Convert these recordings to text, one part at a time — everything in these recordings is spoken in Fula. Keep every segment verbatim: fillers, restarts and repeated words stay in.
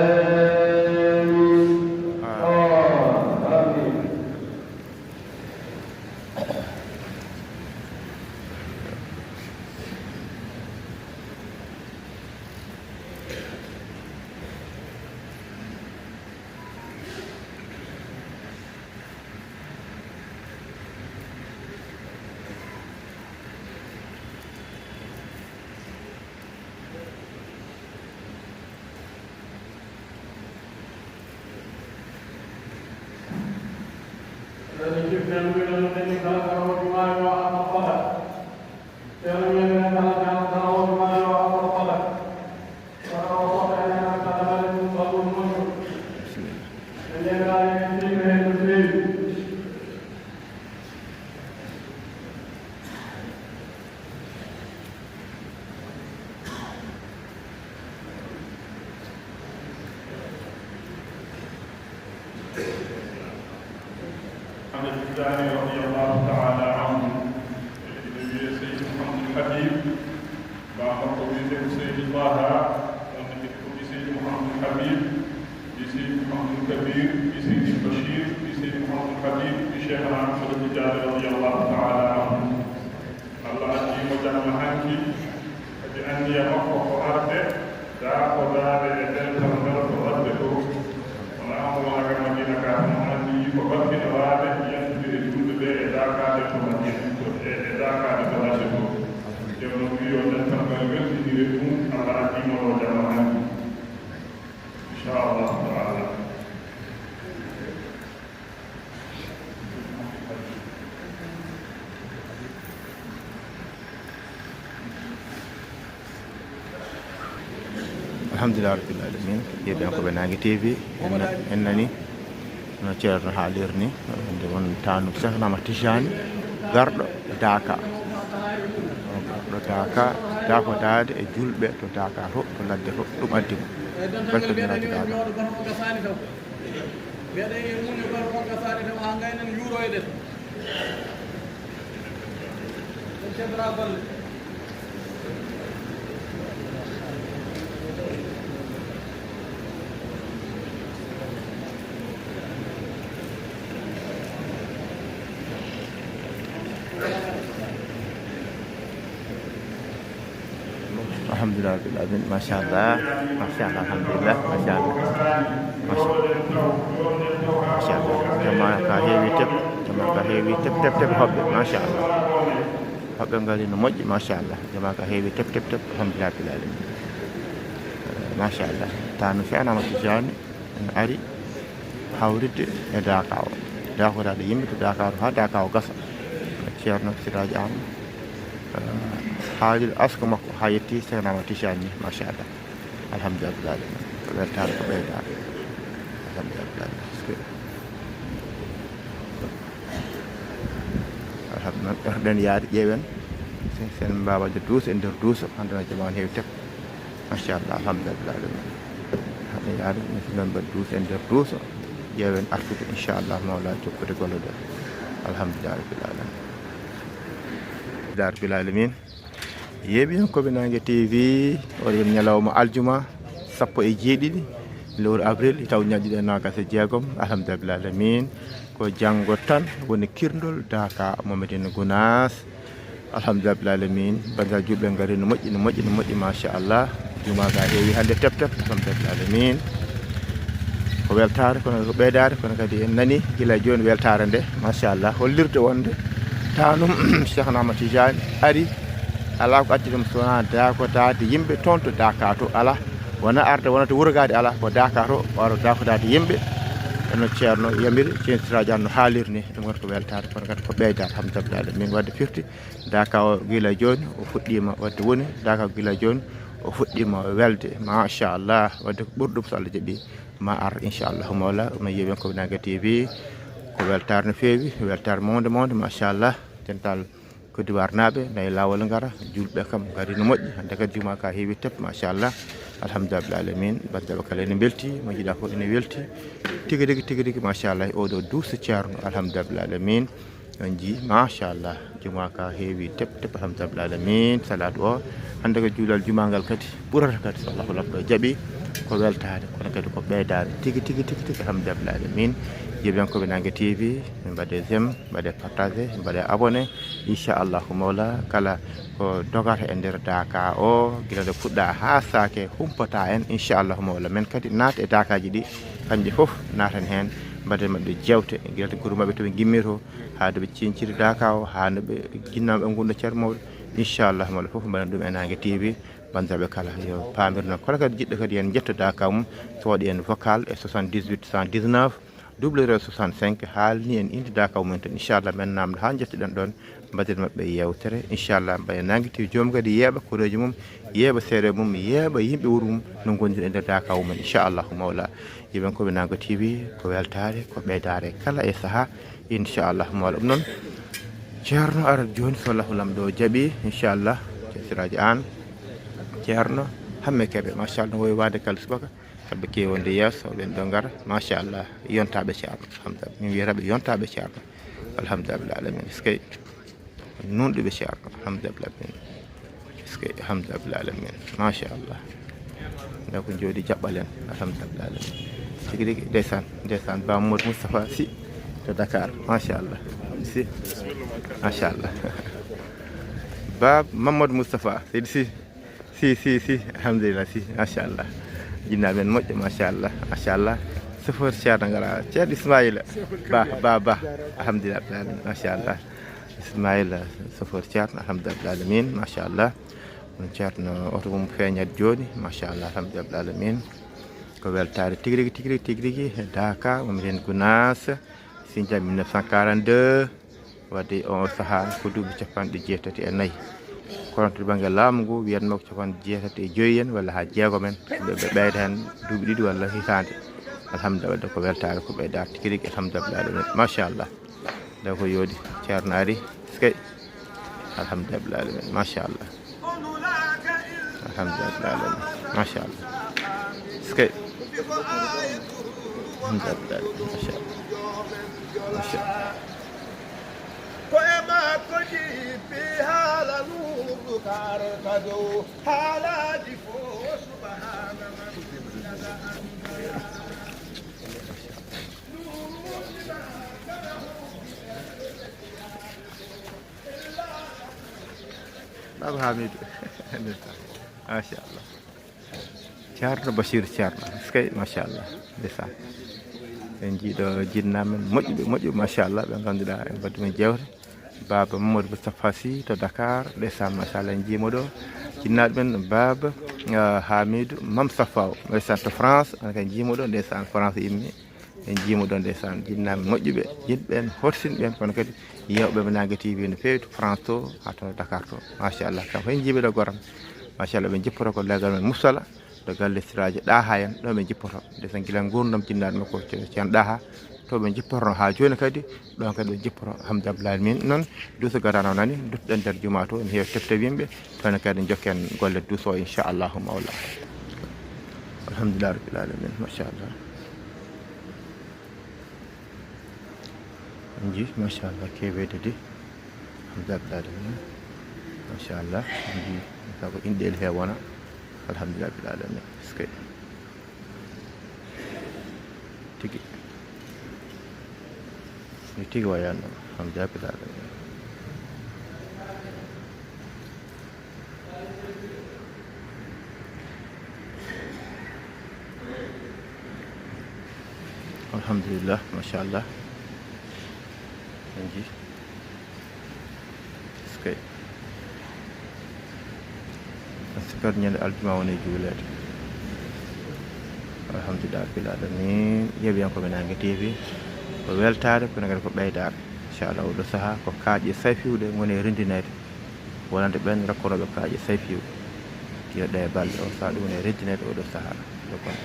آمين. آمين. Alhaji Jibril wiɗo no ɓenni kala kala woni maayo Allah fala. Ceerno wiɗo kala kala woni maayo Allah fala. Kono o fof enen kala kala ɗum baɗɗum moƴƴo. Ɓe ndeeɗaani en tiiɗo heen no feewi. Ahmad Tijaani radiyallahu taala anhu, ɓe wiye Seydi Mouhamadul Habib, ɓaawo makko wiyetee ko Seydi Taha, wonde ko ɓii Seydi Mouhamadul Habib, ɓii Seydi Mouhamadul Kabir, ɓii Seydi Bachir, ɓii Seydi Mouhamadul Habib, ɓii Cheikhna Ahmad Tijaani radiyallahu taala anhu. Allah addi mo jamma hanki, kadi anniya makko ko arde daakodaade e dental ngal ko ladde to. Wonaa omo wona ka Madina ka, omo anniyi ko barkintoraade, yantude e juulɓe ɓe e daakaade to Madina, to, e, e daakaade to ladde to. Ceerno wiyi yo dental ngal weltinire ɗum, Allah addi mo ɗo jamma hanki. Inchallahu taala. Alhamdulillah rabbil alamin. Yeeɓiyankooɓe Naange T V, en na-, en nani no Ceerno haaliri ni, wonde won taanum Seex Ahmad Tijaani, garɗo Daaka. Garɗo Daaka, daakodaade e juulɓe to Daaka to, to ladde to, ɗum addi mo. Barke Nelaaɗo Daaka. Mbeɗa e muñño gon ko gasaani tan, haa ngaynen yuuroyɗen. En keddora golle. Alhamdulillah rabbil alamin. Machallah, machallah, alhamdulillah, machallah. Machallah, machallah. Jama ka heewi tep, jama ka heewi tep, tep, tep, hoɓɓe, machallah. Hoɓɓe ngari no moƴƴi, machallah. Jama ka heewi tep, tep, tep, alhamdulillah rabbil alamin. Machallah. Taanum Seex Ahmad Tijaani en ari hawritde e Daaka o. Daakodaade yimɓe to Daaka to haa Daaka o gasa. Ceerno Siraaji Am, eh, haalii asko makko haa yetti Seex Ahmad Tijaani ni, machallah. Alhamdulillah rabbil alamin. Ko weltaare, ko ɓeydaare. Alhamdulillah rabbil alamin. Parce que alhamdulillah, ɓerɗen yaade ƴeewen. Sen, sen mbaawa waɗde duuso e nder duuso, hannde no jamaanu heewi tep. Machallah, alhamdulillah rabbil alamin. Hannde yaade, min si men mbaɗ duuso e nder duuso. Ƴeewen artude, inchallah, mawla jokkude golle ɗe. Alhamdulillah rabbil alamin. Alhamdulillah rabbil alamin. Yeeɓiyankooɓe Naange T V, oɗo ñalawma aljuma, sappo e jeeɗiɗi lewru avril, taw ñaɗɗiɗi e noogaas e jeegom. Alhamdulillah rabbil alamin. Ko janngo tan woni kirndol Daaka Momadina Gunaas. Alhamdulillah rabbil alamin. Banndiraaɓe juulɓe ngari no moƴƴi, no moƴƴi, no moƴƴi, machallah. Juma ka heewi hannde tep tep, alhamdulillah rabbil alamin. Ko weltaare, kono ko ɓeydaare, kono kadi en nani gila jooni weltaare nde, machallah. Hollirde wonde taanum Seex Ahmad Tijaani ari, alaa ko addi ɗum so wonaa daakodaade yimɓe toon to Daaka to, alaa. Wona arde, wona to wuro gaade, alaa, ko Daaka to, waro daakodaade yimɓe. E no Ceerno yamiri, Ceerno Siraaji Aan no haaliri ni, ɗum wonata ko weltaare, kono kadi ko ɓeydaare, alhamdulillah. Min waɗde firti, Daaka o gila jooni, o fuɗɗiima waɗde woni, Daaka o gila jooni, o fuɗɗiima welde, machallah, waɗde ko ɓuri ɗum so Allah jaɓi, ma ar, inchallahu mawla, no Yeeɓiyankooɓe Naange T V, ko weltaare no feewi, weltaare mawnde, mawnde, machallah, dental Côte d'Ivoire naaɓe nayi laawol ngara, juulɓe kam ngari no moƴƴi, hannde kadi juma ka heewi tep, machallah. Alhamdulillah rabbil alamin, banndiraaɓe kala ene mbelti, mo njiɗa fof ene welti. Tigi rigi, tigi rigi, machallah, e oɗo duuso Ceerno, alhamdulillah rabbil alamin. On njii, machallah, juma ka heewi tep tep, alhamdulillah rabbil alamin. Salaatu o, hannde ko juulal juma ngal kadi ɓurata kadi, so Allahu rabbi jaɓi. ko weltaade, kono kadi ko ɓeydaade tigi, tigi, tigi, tigi, alhamdulillahi alamin. Yeɓiyankooɓe Naange T V, mbaɗe j'aime, mbaɗe partagé, mbaɗe abonné. Inchallahu mawla, kala ko dogata e nder Daaka o, gila nde fuɗɗa haa saake, humpata en, inchallahu mawla. Men kadi naat e Daakaaji ɗi, kamɓe fof naatan heen, mbaɗen maɓɓe jeewte, gila to guru maɓɓe to ɓe ngimmi to, haa to ɓe cinciri Daaka o, haa no ɓe ginnama ɓe ngonno ceer mawɗo. Inchallahu mawla, fof mbaɗen ɗum e Naange T V. Banndiraaɓe kala, yo paamir noon. Kala kadi jiɗɗo kadi en njetto Daaka mum, so waɗi en vocal e soixante-dix-huit cent dix-neuf double zéro soixante-cinq, haalni en innde Daaka mum en tan. Inchallah, men naamndo haa njettoɗen ɗoon, mbaɗen maɓɓe yeewtere. Inchallah, mbaɗen Naange T V, joom kadi yeeɓa koreeji mum, yeeɓa seeɗa mum, yeeɓa yimɓe wuro mum, no ngonndiri e nder Daaka mum en. Inchallahu mawla. Yeɓiyankooɓe Naange T V, ko weltaare, ko ɓeydaare kala e sahaa. Inchallahu mawla. Ɗum noon, Ceerno arat jooni, so Allahu Laamɗo jaɓi, inchallah, Ceerno Siraaji Aan, Ceerno Hamme Kebe, machallah, no wowi waade kala subaka, kamɓe keewi wonde yeeso, ɓen ɗo ngara, machallah, yontaaɓe Ceerno, alhamdulillah, min wiyata ɓe yontaaɓe Ceerno, alhamdulillah alamin, eskey, nunɗuɓe Ceerno, alhamdulillah alamin, eskey, alhamdulillah alamin, machallah, nda ko jooɗi jaɓɓal en, alhamdulillah alamin, tigi rigi, ndeysaan, ndeysaan, Ba Mamadou Moustapha Sy to Dakar, machallah, si, machallah, Ba Mamadou Moustapha, Seydi Sy, Si, si, si, alhamdulillah, si, machallah. Jinnaaɓe men moƴƴo, machallah, machallah. Chauffeur Ceerno ngara, Ceerno Ismaïla. Ba, ba, ba. Alhamdulillah, rabbil alamin, machallah. Ismaïla, chauffeur Ceerno, alhamdulillah, rabbil alamin, machallah. Ɗum Ceerno oto mum feeñat jooni, machallah, alhamdulillah, rabbil alamin. Ko weltaare tigi rigi, tigi rigi, tigi rigi. Daaka, Mamadou Gounass, Sindia mille neuf cent quarante-deux. Wadde on sahaa ko duuɓi capanɗe jeetati e nayi. Kono to bannge laamu ngu, wiyatnoo ko capanɗe jeetati e joyi en walla haa jeegom en. Ɓe, ɓe ɓeyda heen duuɓi ɗiɗi walla hitaande. Alhamdulillah, wadde ko weltaare, ko ɓeydaare tigi rigi, alhamdulillah alamin. Machallah. Nde ko yooɗi, Ceerno ari, eskey. Alhamdulillah rabbil alamin, machallah. Alhamdulillah rabbil alamin, machallah. Eskey. Alhamdulillah rabbil alamin, machallah. Machallah. Ko e makko jippi haala Nuuru Kaar ka dow haalaaji fof, subhaana man jalla an. Baba Hamidou. Machallah. Ceerno Bachir Ceerno. Eskey, machallah. Ndeysaan. En njiiɗo jinnaaɓe men moƴƴuɓe, moƴƴuɓe, machallah. Ɓe ngannduɗaa en mbaɗdu men jeewte. Baba Mamadou Moustapha Sy to Dakar. Ndeysaan, machallah, en njiimo ɗo. Jinnaaɗo men Baba, ah, Hamidou Mam Safa o. Ndeysaan, to France. En kadi njiimo ɗo. Ndeysaan, France immi. En njiimo ɗo ndeysaan, jinnaaɓe moƴƴuɓe, jiɗɓe en, horsinɓe en, kono kadi yeewɓe mo Naange T V no feewi to France to, haa to Dakar to. Machallah, kam hay njiiɓe ɗo goram. Machallah, ɓe njippoto ko legal men Musala, to galle Siraaji Ɗaha en, ɗo ɓe njippoto. Ndeysaan, gila nguurndam jinnaaɗo makko Ce-, Ceerno Ɗaha, to ɓe njippotono haa jooni kadi, ɗon kadi ɓe njippoto. Alhamdulillah, min noon, duuso gadano nani, duttoɗen nder juma to, ene heewi tefte yimɓe, toon kadi njokken golle duuso, inchallahu mawla. Alhamdulillah rabbil alamin, machallah. Nji, machallah, keweede de. Alhamdulillah rabbil alamin. Machallah. Nji, ka ko inɗel he wona. Alhamdulillah rabbil alamin. Eskey. Tigi. Ni tigi wayatno. Alhamdulillah rabbil alamin. Alhamdulillah, machallah. En nji. Eskey. Sikkat ñande aljuma woni juuleede. Alhamdulillah rabbil alamin. Yeeɓiyankooɓe Naange T V. Ko weltaare, kono kadi ko ɓeydaare. Inchallah, oɗo sahaa ko kaaƴe sayfiwɗe ngoni e renndineede. Wonande ɓeen rakkorooɓe kaaƴe sayfiwɗe. Yo ɗe balɗe o sahaa ɗum woni e renndineede oɗo sahaa. Ɗo kon.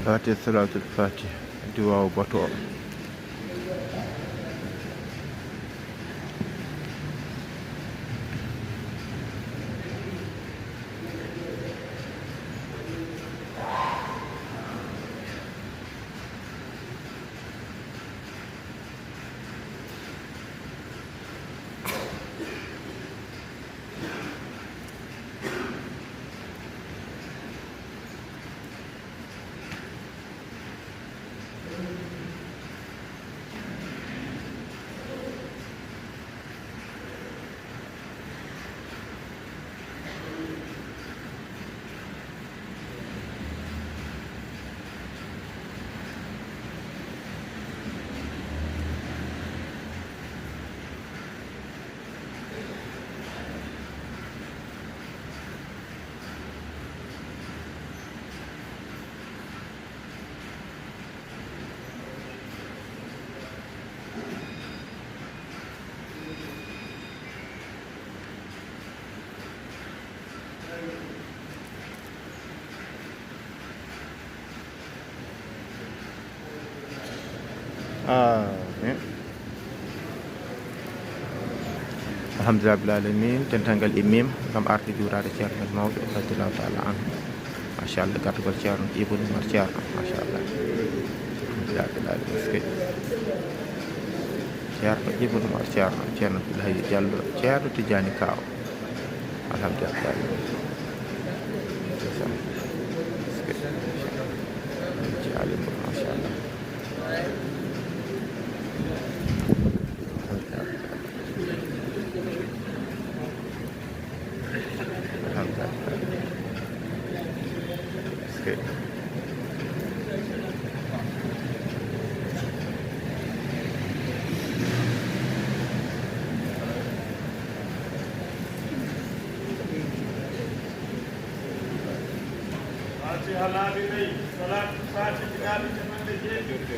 Fatiha, salatul fatiha, duwaawu bato o. Amin. Alhamdulillah rabbil alamin, dental ngal immima ngam arde juuraade ceerno men mawɗo radiyallahu taala anhu. Machallah, gardagol ceerno Ibou Oumar Ceerno, machallah. Alhamdulillah rabbil alamin, eskey. Ceerno Ibou Oumar Ceerno, ceerno Abdoul Hayy Diallo, ceerno Tidiane Kaaw. Alhamdulillah rabbil alamin. Eskey. Ceerno Ibou, machallah. Faatiha laabi nayi, salaatul faatihi laabi capanɗe jeeɗiɗi.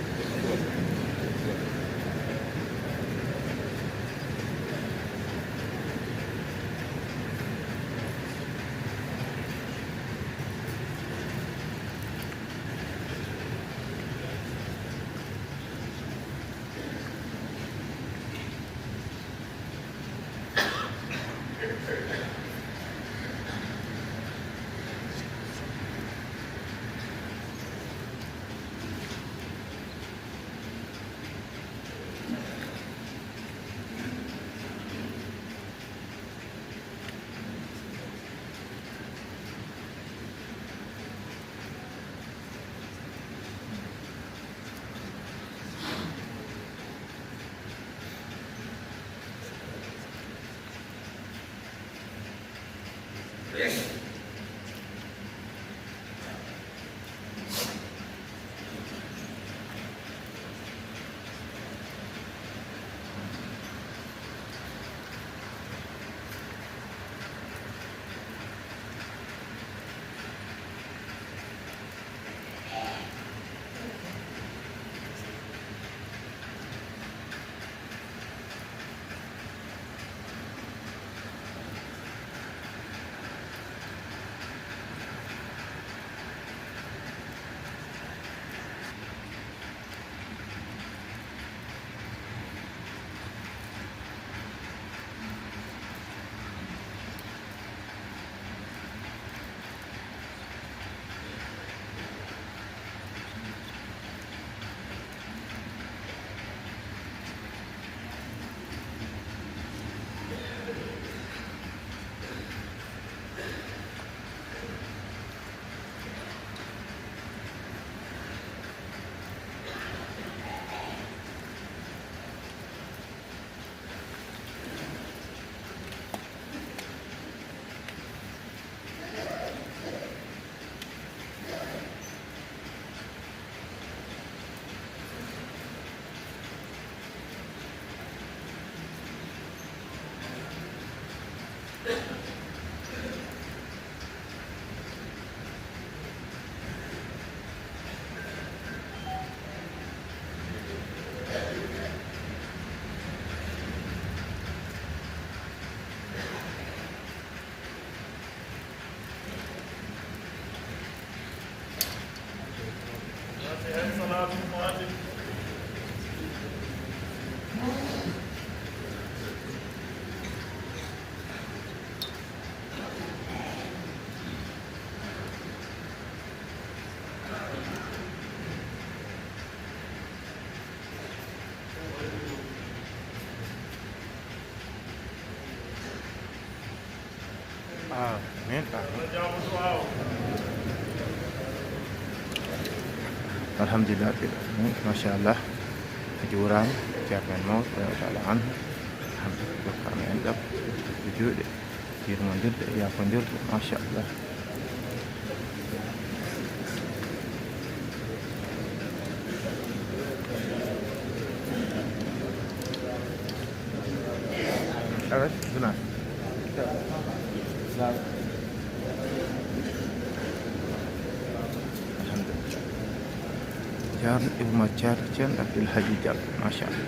Amin. Alhamdulillah, machallah. A juuraama, ceerno men mawɗo, radiyallahu taala anhu. Alhamdulillah, hokkaama enɗam, juuɗe, yurmondirde, yaafondirde, machallah. Awa, duna. Alhamdulillah. Ceerno Ibou Oumar Ceerno, ceerno Abdoul Hadji Diallo, machallah.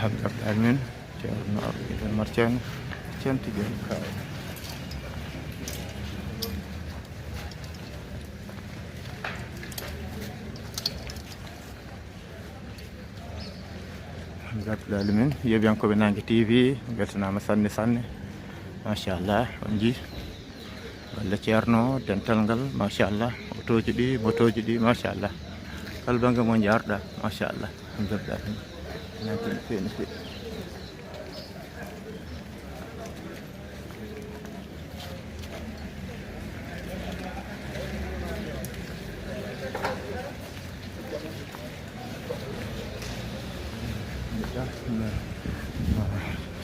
Alhamdulillah, amin. Ceerno Ibn Marjan, canti jon kaw. Alhamdulillah, amin. Yeeɓiyankooɓe Naange T V, beltanaama sanne, sanne. Machallah, on njii. Walla Ceerno, dental ngal, machallah. Otooji ɗi, motooji ɗi, machallah. Kala bannge mo njaarɗa, machallah. Alhamdulillah. Nantin feewi no feewi.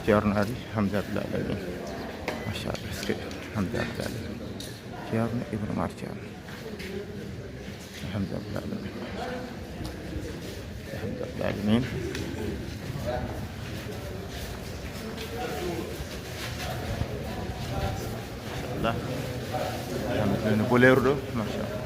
Ceerno ari, alhamdulillah, alamin. Machallah, est-ce que, alhamdulillah, alamin. Ceerno Ibra Mar Ceerno. Alhamdulillah, alamin. Alhamdulillah, alamin. Machallah. Alhamdulillah, no boleeru ɗo, machallah.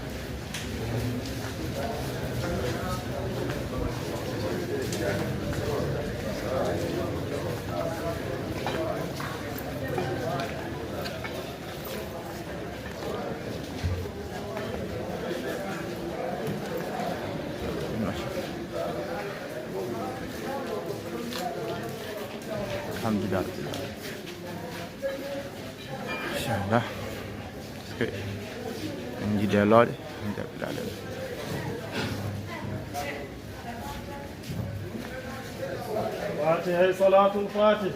Alhamdulillah. Machallah. Parce que en njiɗe looɗe, en jaɓɓiɗa ɗen. Fatiha e Salatul Fatih.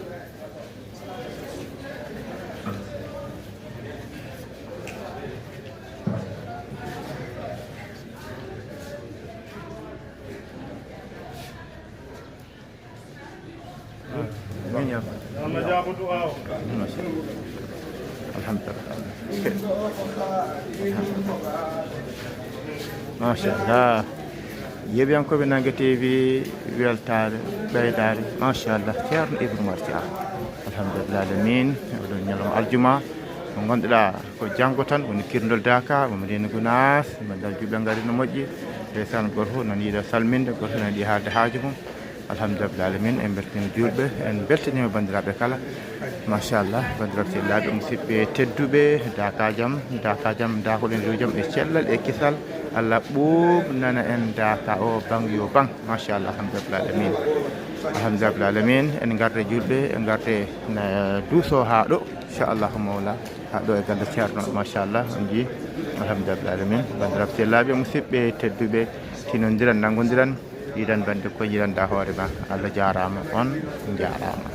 Alhamdulillah. Machallah. Yeeɓiyankooɓe Naange T V, weltaare, ɓeydaare. Machallah. Ceerno Ibra Mar Thiam. Alhamdulillah alamin. Oɗo ñalawma aljuma. Mo ngannduɗaa ko janngo tan woni kirndol Daaka, mo Madina Gunaas, mo dal juɓe ngari no moƴƴi. Ndeysaan, gooto fof nana yiɗa salminde, gooto fof nana yiɗi haalde haaju mum. Alhamdulillah alamin, en mbeltaniima juulɓe, en mbeltaniima banndiraaɓe kala. Machallah, banndiraaɓe sehilaaɓe, musidɓe tedduɓe, Daaka jam, Daaka jam, Daaka ɗen rew jam e cellal e kisal. Allah ɓuuɓnana en Daaka o bang yo bang. Machallah, alhamdulillah alamin. Alhamdulillah alamin, en ngarde juulɓe, en ngarde na duuso haa ɗo, inchallahu mawla, haa ɗo e galle Ceerno, machallah, on njii. Alhamdulillah alamin, banndiraaɓe sehilaaɓe, musidɓe tedduɓe, tinondiran, nanngondiran. Yiɗan bannde ko yiɗanɗaa hoore ma. Allah jaaraama, on njaaraama.